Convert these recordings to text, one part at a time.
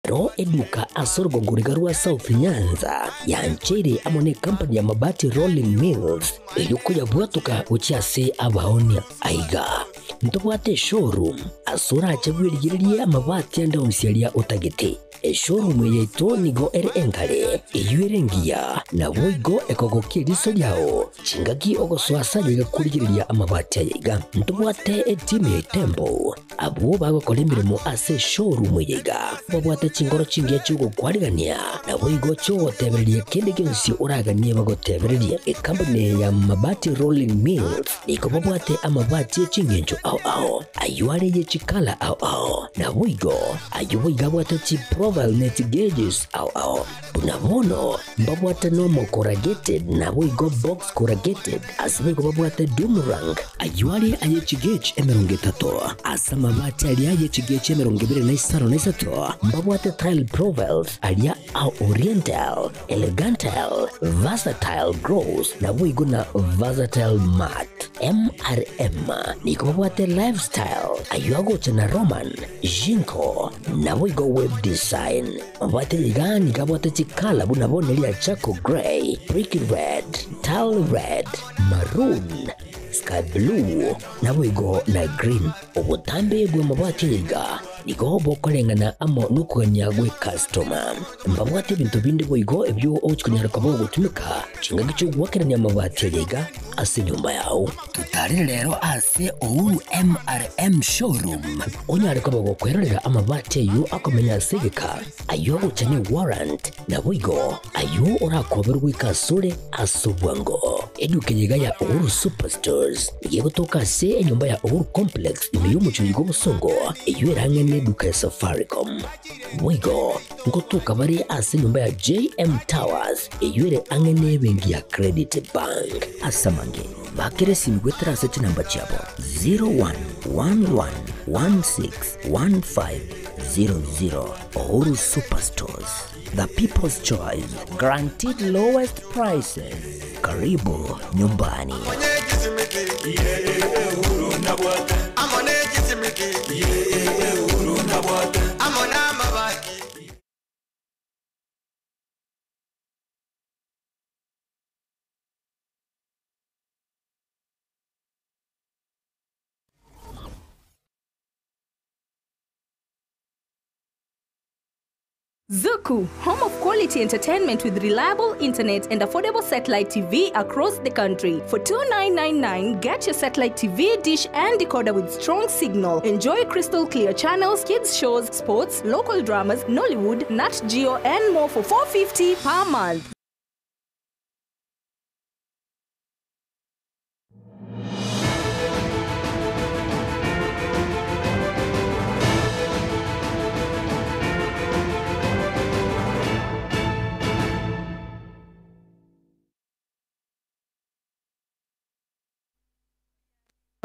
Ero eduka ase orogongo riga rwa South Nyanza yancheire amo necompany ya Mabati Rolling Mills eyio koyabwatoka gochia ase abaonia. Aiga ntobwate eshowroom ase orache bwerigererie amabati ande onsi aria otagete. Eshowroom eye yaito nigo ere engare, eyio ere engiya, naboigo ekogokia eriso riao chingaki ogosoa ase aye iga korigereria amabati aya iga. Ntobwate etimu ya Itembo Abwo bagokora emeremo ase eshowroom eye iga babwate chinkoro chingiya chi'ogokwarigania, naboigo chi'ogotebereria kende gionsi oraganie bagotebererie. Ekampuni eye ya Mabati Rolling Mills nigo babwate amabati e chingencho ao ao, ayio are ye chikala ao ao, naboigo ayio boigo abwate chiprofile ne chigauges ao ao. Buna bono mbabwate normal corrugated naboigo box corrugated, ase boigo babwate doom rank, ayio are aye chigauge 30, ase amabati aria aye chigauge 23 mbabwate tile profiles aria a oriental, elegantile, versatile gloss naboigo na versatile matte. MRM nigo babwate lifestyle, ayio agocha na Roman, Jinko, naboigo web design. Mabwate iga nigo abwate chikala buna bono ria charcoal grey, brick red, tile red, maroon, sky blue, naboigo na green. Obotambe bw'amabati aya iga nigo bokoreng'ana amo nokogania gw'ecustoma. Mbabwate ebinto binde boigo ebio ogochia konyara koba ogotumeka chingaki chi'ogoakerania amabati aya iga ase enyomba yao. Totarere rero ase Uhuru MRM Showroom onyare koba gokwerorera amabati ayio akomenya ase egeka, ayio agocha ne warrant, naboigo ayio orakoberwe goika asore ase obwango. Eduka eye iga ya Uhuru Superstores nigo egotoka ase enyomba ya Uhuru Complex ime y'omochie oyo bw'obosongo eyio ere ang'e neduka ya Safaricom. Boigo ngotoka bare ase enyomba ya JM Towers eyio ere ang'e nebenki ya Credit Bank. Ase amange, bakera esimi goetera ase chinamba chiabo 0111161500. Uhuru Superstores, the people's choice, guaranteed lowest prices. Karibu nyumbani. Zuku, home of quality entertainment with reliable internet and affordable satellite TV across the country. For 2999, get your satellite TV, dish and decoder with strong signal. Enjoy crystal clear channels, kids shows, sports, local dramas, Nollywood, Nat Geo and more for 450 per month.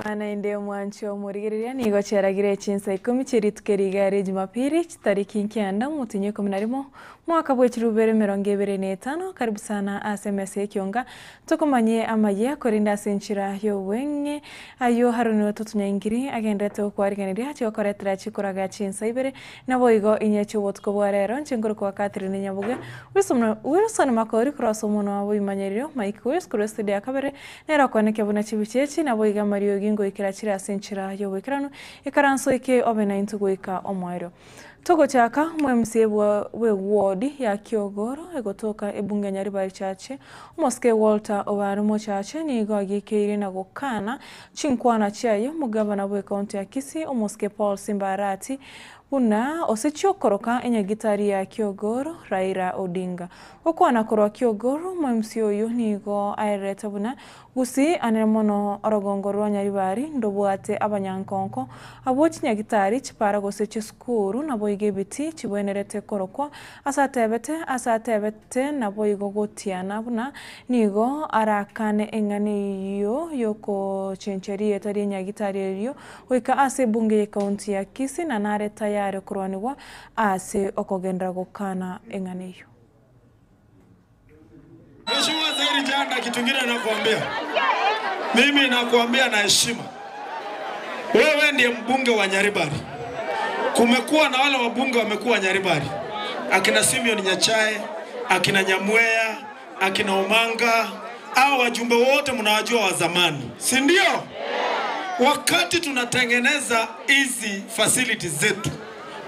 Mwana inde omwanchi omorigereria nigo chiaragire chinsa ikomi chie rituko eri iga ria Jumapili chitariki nkianda omotienyi ikomi na rimo mwaka bwe chirubere emerongo ebere na etano karibu sana ase emesa y'ekionga tokomanyie amayia korende ase enchera y'obweng'e ayio Haruni ototunyaingiri agenderete gokwarigeneria chigokoretera chikoraga chinsa ibere naboigo inye chi'obotuko bwa rero inche nkorokwa Catherine Nyabuge Wilson Wilson Makori korwa ase omonwa bw'oimanyererio Mike Wills korwa estudio ya kabere Nere okoenekia buna chibicha echi naboigo amariogi ngoikera chire ase enchera y'oboikeranu, ikaranso eke obe naintwe goika omoerio. Togochaka omo-MCA bw'eward ya Kiogoro egotoka ebunge ya Nyaribari Chache, omosike Walter Obare Mochache nigo agiikeire na gokana chinkwana chiaye omogabana bw'ecounty ya Kisii omosike Paul Simba Arati buna ose chiokoroka enyagitari ya Kiogoro Raila Odinga. Gokwana korwa Kiogoro, omo-MC oyio nigo aererete buna Gusii anere mono orogongo rwa Nyaribari ndobwate abanyankonko abwo chinyagitari, chipara gose chisukuru naboigo ebiti chibwenerete korokwa ase atebete ase atebete naboigo gotiana buna nigo arakane eng'ana eyio yokochenchia rieta ri'enyagitari erio goika ase ebunge y'ecounty ya Kisii na nare tayari korwanigwa ase okogenderera gokana eng'ana eyio. Mheshimiwa Waziri Janda, kitu kingine nakuambia, mimi nakuambia na heshima, wewe ndiye mbunge wa Nyaribari. Kumekuwa na wale wabunge wamekuwa Nyaribari. Akina Simeon Nyachae, akina Nyamweya, akina Omanga, hao wajumbe wote mnawajua wa zamani, si ndio? Wakati tunatengeneza hizi facilities zetu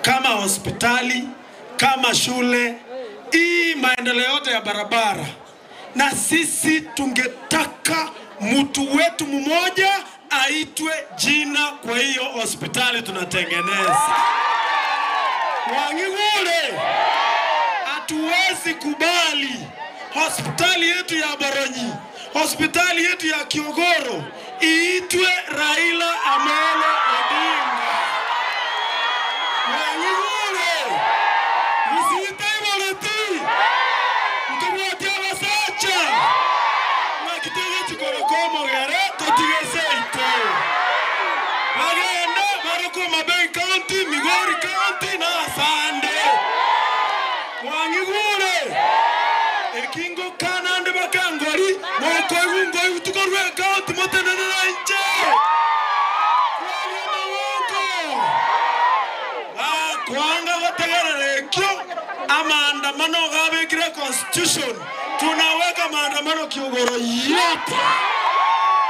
kama hospitali, kama shule, hii maendeleo yote ya barabara, na sisi tungetaka mtu wetu mmoja aitwe jina kwa hiyo hospitali tunatengeneza. Wangigule, hatuwezi kubali hospitali yetu ya Boronyi, hospitali yetu ya Kiogoro iitwe Raila Amolo Odinga. Wangigule, msiite Iboleti, mtumwatie abasacha mwakitege chikoroko omogere totigeseito bagende baroko Mabei County, Migori County na Asande. Mwang'igure ekingo kanande bakangori mokoigungoi tukorwe county motenenera inche kwaria maboko bakwanga gotegerera ekio amaandamano gabekire constitution tunaweka maandamano Kiogoro yote.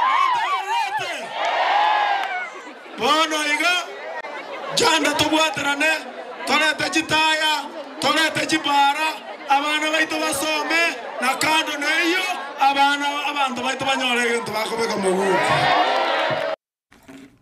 Motegererete. Bono iga janda tobwaterane torete chitaya torete chibara abana baito basome na kando neiyo abana abanto baito banyore egento bakobeka moguko.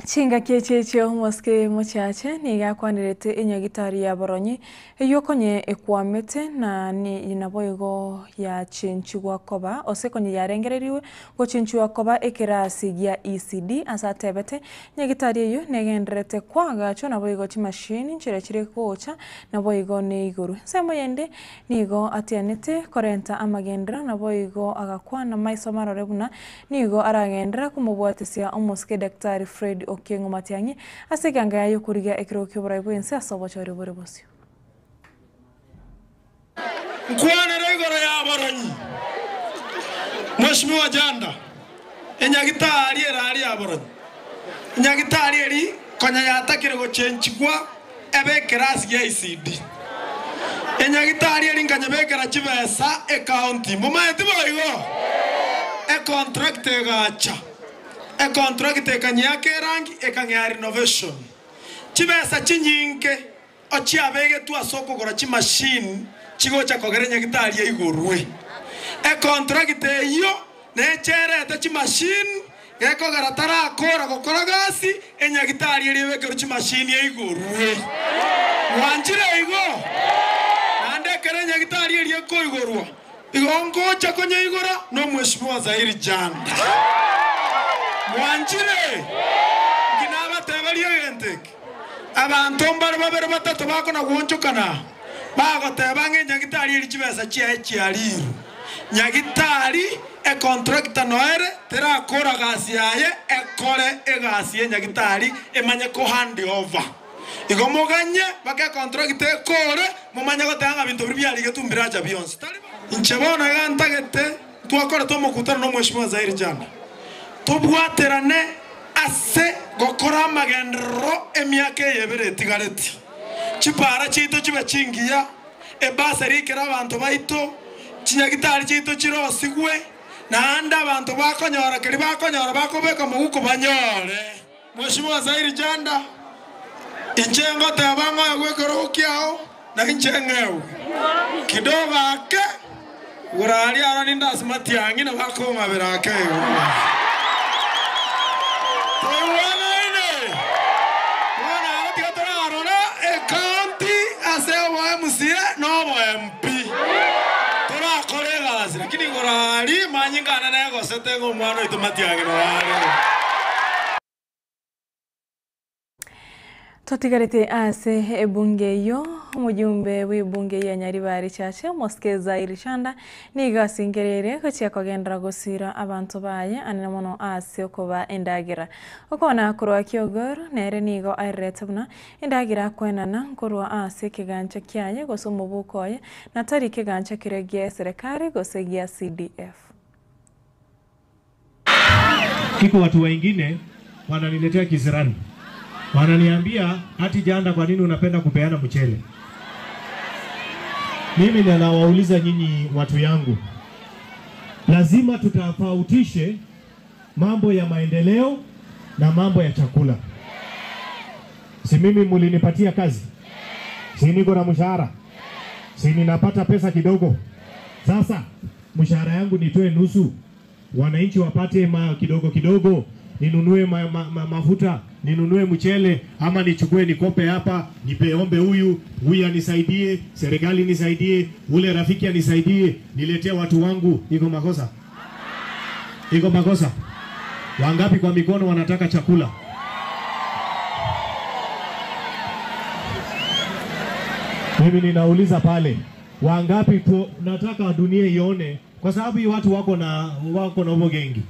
Chingaki echi omosike mochache niga akwanirete enyagitari ya Boronyi eywo konye ekwamete na ni nabo igo yachinchigwa koba ose konye yarengereriwe gochinchigwa koba ekerasi gia ECD ase atebete nyagitari eyo negenderete kwagachwa nabo igo chimashini nchire chire gocha nabo igo ne igoro. Ensemo yende nigo atianete korenta amagendera nabo igo agakwana maiso marore buna nigo aragendera komobwatesia omosike Daktari Fred Okengo Matiang'i ase eganga yaye okorigia ekero kia oborai bwa ense ase obochori bore bosio. Nkwanere igoro ya Boronyi. Mheshimiwa Janda, enyagitari erari ya Boronyi. Enyagitari eri konya yatakire gochenchigwa ebe ekerasi gia ECD. Enyagitari eri nkanyebekera chibesa ecounty. Momaeti boigo? Econtract egacha. Econtract ekanyaka erangi ekang'ea renovation. Chibesa chinyinge ochiabegetwe ase okogora chimashini chigocha kogera nyagitari eigorwe. Econtract eyo necherete chimashini gekogera tarakora gokora gasi enyagitari eri ebekerwe chimashini eigorwe. Mwanchire igo? Naende ekero enyagitari eri ekoigorwa igo ngocha konyeigora na omweshimiwa Zairi Janda. Mwanchire? Nginabateberia egento eke. Abanto mbare babere batato bakona gwonchokana bagoteba ng'a enyagitari eri chibesa chiaye chiariru. Nyagitari econtractor noere terakora gasi yaye ekore egasi ya enyagitari emanye ko hand over. Igo moganye baka econtract ekore momanye goteba ng'a binto biria biarigetwe mbiracha bionsi. Inche bono iga ntagete twakorete omokutano na omweshimiwa Zairi Janda. Tobwaterane ase gokora amagenderero emiaka eye ebere etigareti. Chipara chiaito chibe chingiya, ebasari ekero abanto baito, chinyagitari chiaito chirosigwe, naende abanto bakonyora keri bakonyora bakobeka moguko banyore. Mheshimiwa Zairi Janda, inche ngoteba ng'oe gwekero kiao na inche ng'ewe. Kidogo ake, gurari aro nindasi matiang'i na bakong'abera ake igo. Toigwanaine? Bono aro tiga torarora ecounty ase obo MCA na obo MP. Torakora egasi, lakini gurari manyingana negosete ng'a omwana oito matiang'i noare. Totigarete ase ebunge eyo omujumbe bwa ebunge ya Nyaribari Chache Mosike Zairi Chanda nigo asingerere gochia kogendera gosira abanto baye anene mono ase okoba endagira. Okona korwa Kiogoro nere nigo aererete buna endagira akwenana nkorwa ase ekegancha kiaye gose omobuko oye na tari ekegancha kere gia serikali gose gia CDF. Iko watu wengine wananiletea kisirani, wananiambia ati Janda, kwa nini unapenda kupeana mchele? Mimi ninawauliza nyinyi watu yangu, lazima tutofautishe mambo ya maendeleo na mambo ya chakula. Si mimi mulinipatia kazi? Si niko na mshahara? Si ninapata pesa kidogo? Sasa mshahara yangu nitoe nusu, wananchi wapate ma kidogo kidogo, ninunue ma, ma, ma, mafuta, ninunue mchele, ama nichukue nikope hapa, nipeombe huyu huyu anisaidie, serikali nisaidie, ule rafiki anisaidie, niletee watu wangu. Iko makosa? Iko makosa? Wangapi kwa mikono wanataka chakula? Mimi ninauliza pale, wangapi tu, nataka dunia ione, kwa sababu hii watu wako na wako na ubogengi.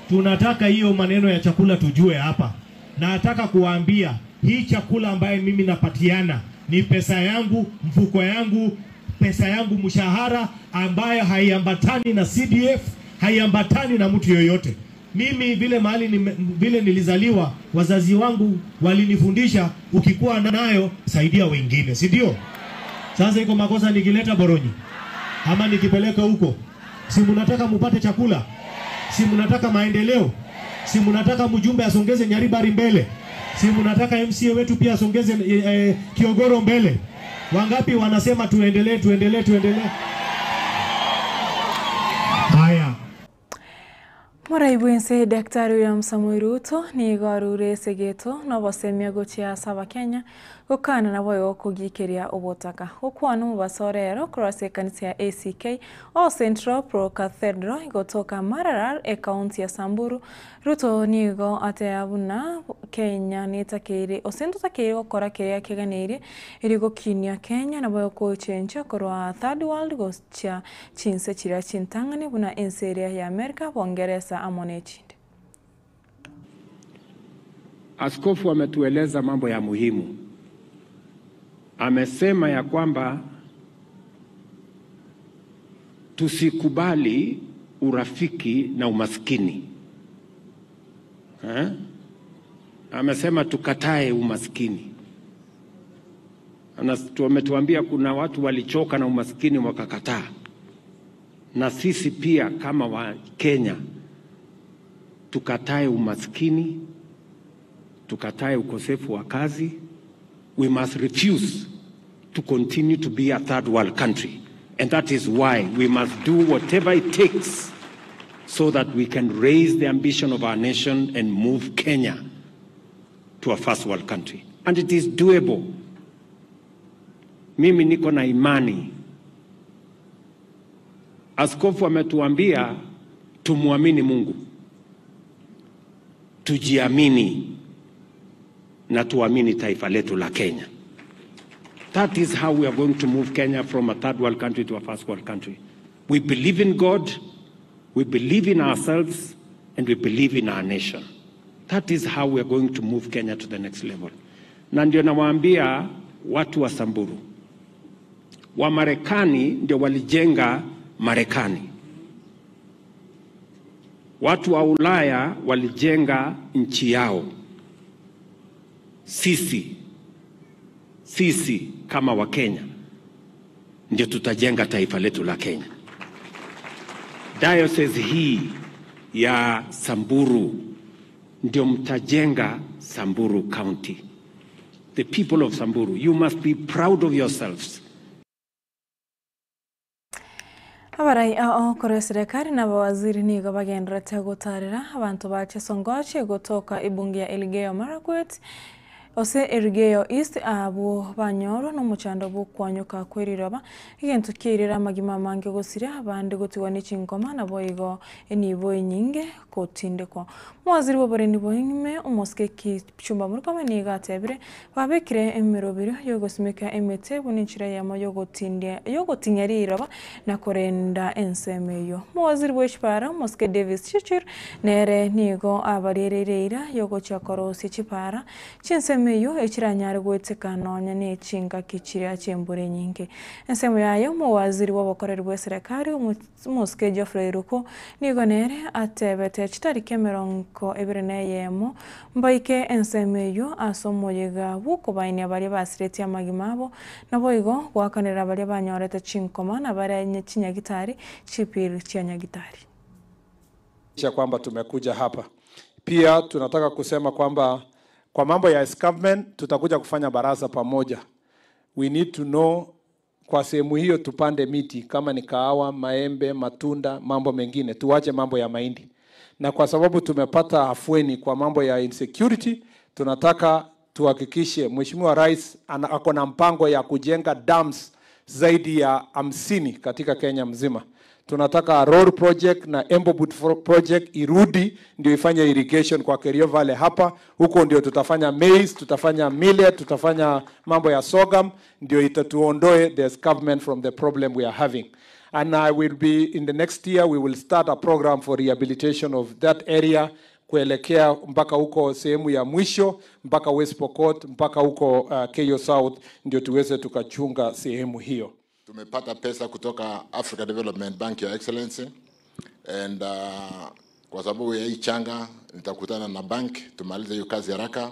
Tunataka hiyo maneno ya chakula tujue hapa. Nataka kuwaambia hii chakula ambaye mimi napatiana ni pesa yangu, mfuko yangu, pesa yangu, mshahara ambayo haiambatani na CDF, haiambatani na mtu yoyote. Mimi vile mahali nime, vile nilizaliwa, wazazi wangu walinifundisha ukikuwa nayo saidia wengine, si ndio? Sasa iko makosa nikileta Boronyi ama nikipeleka huko? Si mnataka mupate chakula? Si mnataka maendeleo? Si mnataka mjumbe asongeze Nyaribari mbele? Si mnataka MCA wetu pia asongeze eh, eh, Kiogoro mbele? Wangapi wanasema tuendelee, tuendelee, tuendelee? Haya, Mũraibu ense Daktari William Samoei Ruto nigo arure esegeto na obosemia gochia ase abakenya gokana nabo igo okogikeria obotaka gokwana omobaso orero korwa ase ekanisa ya ACK o Central Pro Cathedral igotoka Maralal ekaunti ya Samburu. Ruto nigo atea buna Kenya netakeire ose ntotakeire gokora keria keganeirie eri gokinia Kenya nabo egochenchia korwa third world gochia chinse chiria chintang'ani buna ense eria ya America, Bongeresa amo na echinde. Askofu ametueleza mambo ya muhimu. Amesema ya kwamba tusikubali urafiki na umaskini eh? Amesema tukatae umaskini. Ametuambia kuna watu walichoka na umaskini wakakataa, na sisi pia kama wa Kenya tukatae umaskini, tukatae ukosefu wa kazi. We must refuse to continue to be a third world country. And that is why we must do whatever it takes so that we can raise the ambition of our nation and move Kenya to a first world country. And it is doable. Mimi niko na imani. Askofu ametuambia tumwamini Mungu, tujiamini na tuamini taifa letu la Kenya. That is how we are going to move Kenya from a third world country to a first world country. We believe in God, we believe in ourselves, and we believe in our nation. That is how we are going to move Kenya to the next level. Na ndio nawaambia watu wa Samburu, Wamarekani ndio walijenga Marekani, watu wa Ulaya walijenga nchi yao. Sisi sisi kama Wakenya ndio tutajenga taifa letu la Kenya. Diocese hii ya Samburu ndio mtajenga Samburu County. The people of Samburu, you must be proud of yourselves. Abarai ao korwa eserekari na abawaziri nigo bagenderete gotarera abanto ba Chesongoch gotoka ebunge ya Elgeyo Marakwet ose Elgeyo East abwo banyorwa na omochando bwa okwanyoka kwa eriroba egento kiairire amagima amange gosiria abande gotigwa na chinkoma nabo igo enibo enyinge gotindekwa. Omowaziri bwa oboremi bwa omosike Kipchumba Murkomen nigo atebire babekire emerobero yogosimeka emete buna enchera eyemo yogotindia yogotinya riroba na korenda ensemo eyo. Omowaziri bwa echipara omosike Davis Chirchir nere nigo abariereire eira yogochia korosia chipara chinsemo. Ensemo eyio echiranyare goeteka nonya ne chingaki chiria chi'embura enyinge. Ensemo yaye omowaziri bw'obokoreri bw'eserekari omosike Geoffrey Ruku nigo nere atebete chitariki emerongo ebere na eyemo mbaike ensemo eyio ase omoyega bw'okobainia baria basiretie amagima abo naboigo goakanera baria banyorete chinkoma na bare chinyagitari chipiri chia nyagitari. Kwamba tumekuja hapa. Pia tunataka kusema kwamba kwa mambo ya escarpment tutakuja kufanya baraza pamoja. We need to know kwa sehemu hiyo tupande miti kama ni kahawa, maembe, matunda, mambo mengine, tuache mambo ya mahindi. Na kwa sababu tumepata afueni kwa mambo ya insecurity, tunataka tuhakikishe Mheshimiwa Rais ako na mpango ya kujenga dams zaidi ya 50 katika Kenya mzima. Tunataka road project na Embobut project irudi ndio ifanye irrigation kwa Kerio Valley hapa. Huko ndio tutafanya maize, tutafanya millet, tutafanya mambo ya sorghum, ndio itatuondoe the escarpment from the problem we are having. And I will be in the next year we will start a program for rehabilitation of that area kuelekea mpaka huko sehemu ya mwisho mpaka West Pokot mpaka huko Keyo South ndio tuweze tukachunga sehemu hiyo. Tumepata pesa kutoka Africa Development Bank, Your Excellency, and kwa sababu ya hii changa nitakutana na bank tumalize hiyo kazi haraka,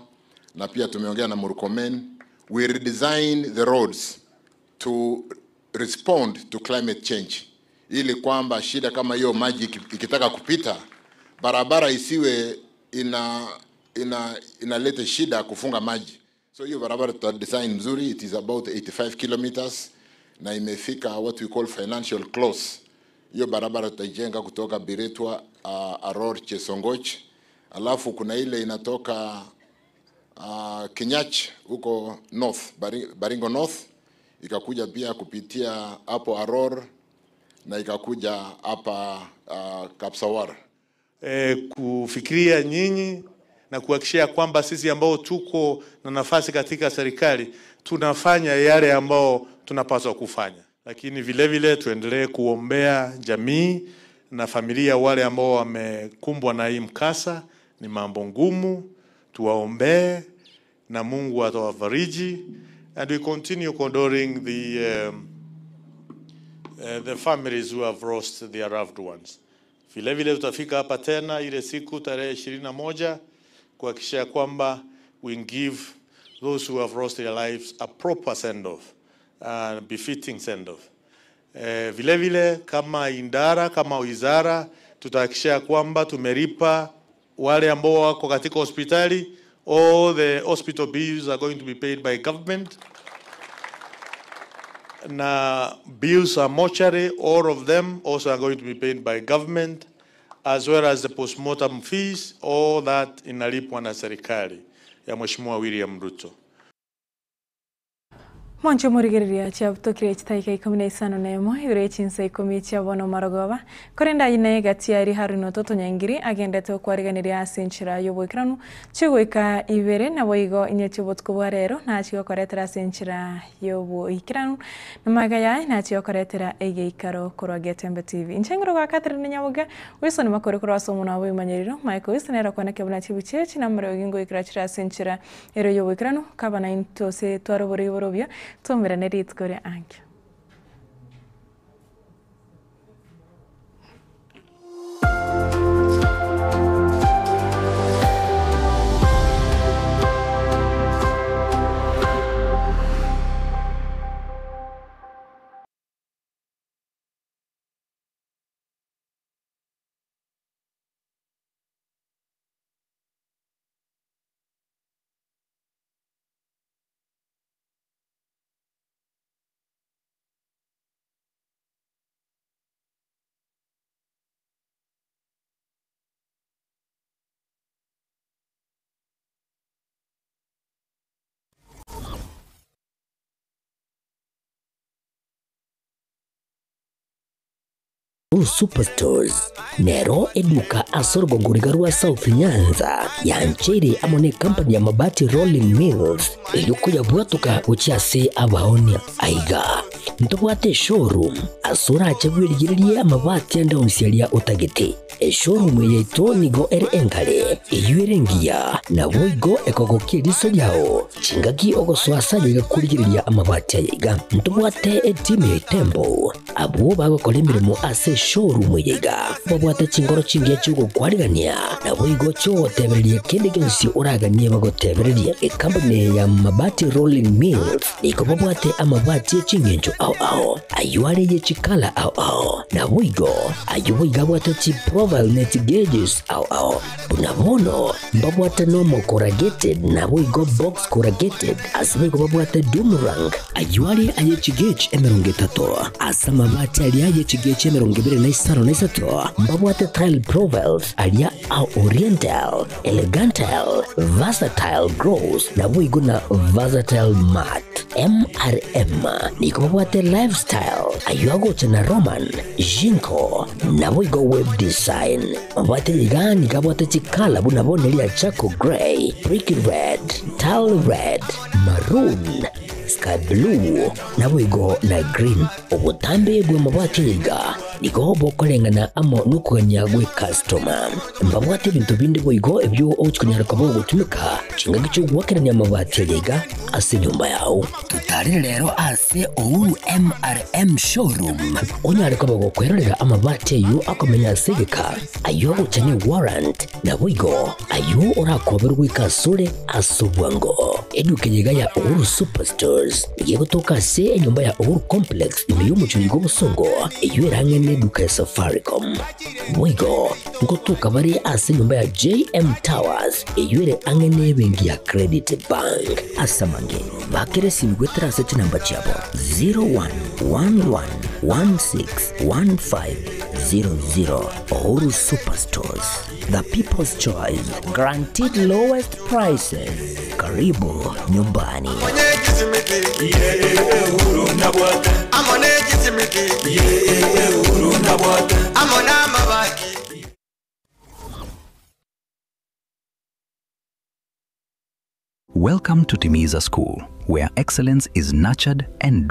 na pia tumeongea na Murkomen, we redesign the roads to respond to climate change, ili kwamba shida kama hiyo maji ikitaka kupita barabara isiwe inaleta shida kufunga maji. So hiyo barabara tuta design mzuri, it is about 85 kilometers na imefika what we call financial close. Hiyo barabara tutaijenga kutoka Biretwa, Aror, Chesongoch, alafu kuna ile inatoka Kinyach huko north, Baringo North, ikakuja pia kupitia hapo Aror na ikakuja hapa Kapsawar. Kufikiria nyinyi na kuhakikishia kwamba sisi ambao tuko na nafasi katika serikali tunafanya yale ambao tunapaswa kufanya, lakini vile vile tuendelee kuombea jamii na familia wale ambao wamekumbwa na hii mkasa. Ni mambo ngumu, tuwaombee na Mungu atawafariji, and we continue condoling the families who have lost their loved ones. Vile vile tutafika hapa tena ile siku tarehe 21 kuhakikisha kwamba we give those who have lost their lives a proper send off, befitting send off. Vile vile kama indara, kama wizara tutahakikisha kwamba tumelipa wale ambao wako katika hospitali. All the hospital bills are going to be paid by government. Na bills are mortuary, all of them also are going to be paid by government, as well as the postmortem fees, all that inalipwa na serikali ya Mheshimiwa William Ruto. Mwancho morigereria chiabutokire chitaika 15 igoro chinsa 10 chiabono marogoba korenda ine gatiari haruno totonyangiri agendete okwariganiria ase enchera y'oboikeranu chigoika ibere naboigo inye chibotuko bwa rero nachigokoretera ase enchera y'oboikeranu namaga yaye nachigokoretera egeikaro korwa Getembe TV inchengero gwa Catherine Nyaboga Wilson makore korwa ase omwana wa imanyerero Michael Wilson era kwanake buna chibuchechi namare ogingo ikira chira ase enchera ero y'oboikeranu kaba na intose twarobore iborobia tumirane rituko ria ankyo. Superstores nero eduka asorgongoriga rwa South Nyanza yanchere amo ne company ya Mabati Rolling Mills eriokoya bwatuka gochia ase abaonia aiga ntobwate showroom asora achebwerigererie amabati ande onsi aria otagete. Eshowroom yaito nigo ere engare eywo ere engiya nabo igo ekogokia eriso riao chingaki ogosoa ase kurigereria amabati aya iga. Ntobwate etimu ya Itembo abwo bagokora emirimo ase eshowroom eye iga babwate chingoro chingiya chiogokwarigania nabo igo chiogotebereria kende gionsi oraganie bagotebereria. Ekampuni ya Mabati Rolling Mills nigo babwate amabati eching'encho ao ao ayo are ye chikala ao ao nabo igo ayo boiga abwate chiprofile net gauges ao ao buna bono mbabwate normal corrugated nabo igo box corrugated ase boigo babwate doomerang ayo are aye chigauge 30 ase amabati aria aye chigauge 23 mbabwate tile profiles aria a oriental, elegantal, versatile gross nabo igo na versatile mat. MRM nigo babwate lifestyle ayo agocha na Roman, Jinko nabo igo web design. Mabati iga nigo abwate chikala buna bono eria charcoal grey, brick red, tile red, maroon, sky blue nabo igo na green. Obotambe bwa mabati iga nigo bokoreng'ana amo nokogania gwe customer. Mbabwate ebinto binde boigo ebyo ochikonyara koba ogotumeka chingaki chiogwakerania amabati aya iga ase enyomba yao. Tutarire rero ase Uhuru MRM showroom onyare koba gokwerorera amabati ayo akomenya ase egeka ayo agocha ne warrant nabo igo ayo orakoberwa goika asore ase obwango. Eduka eye ya Uhuru Superstores igegotoka ase enyomba ya Uhuru Complex ime y'omochori bw'obosongo eyo erang'ene eduka ya Safaricom. Boigo ngotoka bare ase enyomba ya JM Towers eyo ere ang'ene ebenki ya Credit Bank. Ase amange bakere simu gwetera ase chinamba chiabo 0111161500. Uhuru Superstores, the people's choice, guaranteed lowest prices. Karibu nyumbani. Welcome to Timiza School, where excellence is nurtured and